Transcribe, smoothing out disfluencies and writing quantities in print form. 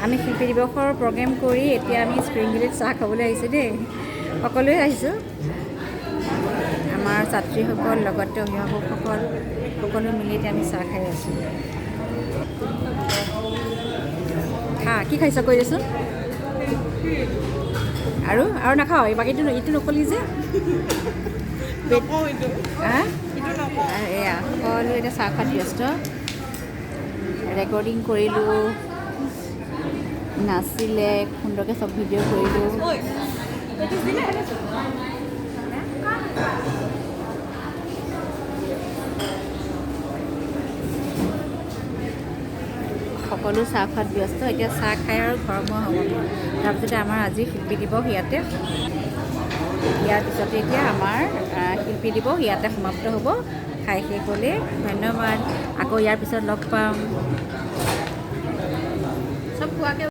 আমি শিল্পী দিৱসৰ প্ৰগ্ৰেম কৰি এতিয়া আমি স্প্ৰিং ভেলীত চাহ খাবলৈ আহিছোঁ দেই। সকলোৱে আহিছোঁ, আমাৰ ছাত্ৰীসকল লগতে অভিভাৱকসকল সকলো মিলি এতিয়া আমি চাহ খাই আছোঁ। খা, কি খাইছ কৈ দেচোন। আৰু আৰু নাখাওঁ এই বাকীটো, ইটো নকলি যে। এয়া সকলোৱে এতিয়া চাহ খোৱাত ব্যস্ত। ৰেকৰ্ডিং কৰিলোঁ, নাচিলে সুন্দৰকৈ, চব ভিডিঅ' কৰিলোঁ। সকলো চাহ খোৱাত ব্যস্ত। এতিয়া চাহ খাই আৰু ঘৰমুৱা হ'ব। তাৰপিছতে আমাৰ আজি শিল্পী দিৱস ইয়াতে, ইয়াৰ পিছতে এতিয়া আমাৰ শিল্পী দিৱস ইয়াতে সমাপ্ত হ'ব। খাই শেষ হ'লে ধন্যবাদ, আকৌ ইয়াৰ পিছত লগ পাম। চব খোৱাকৈ।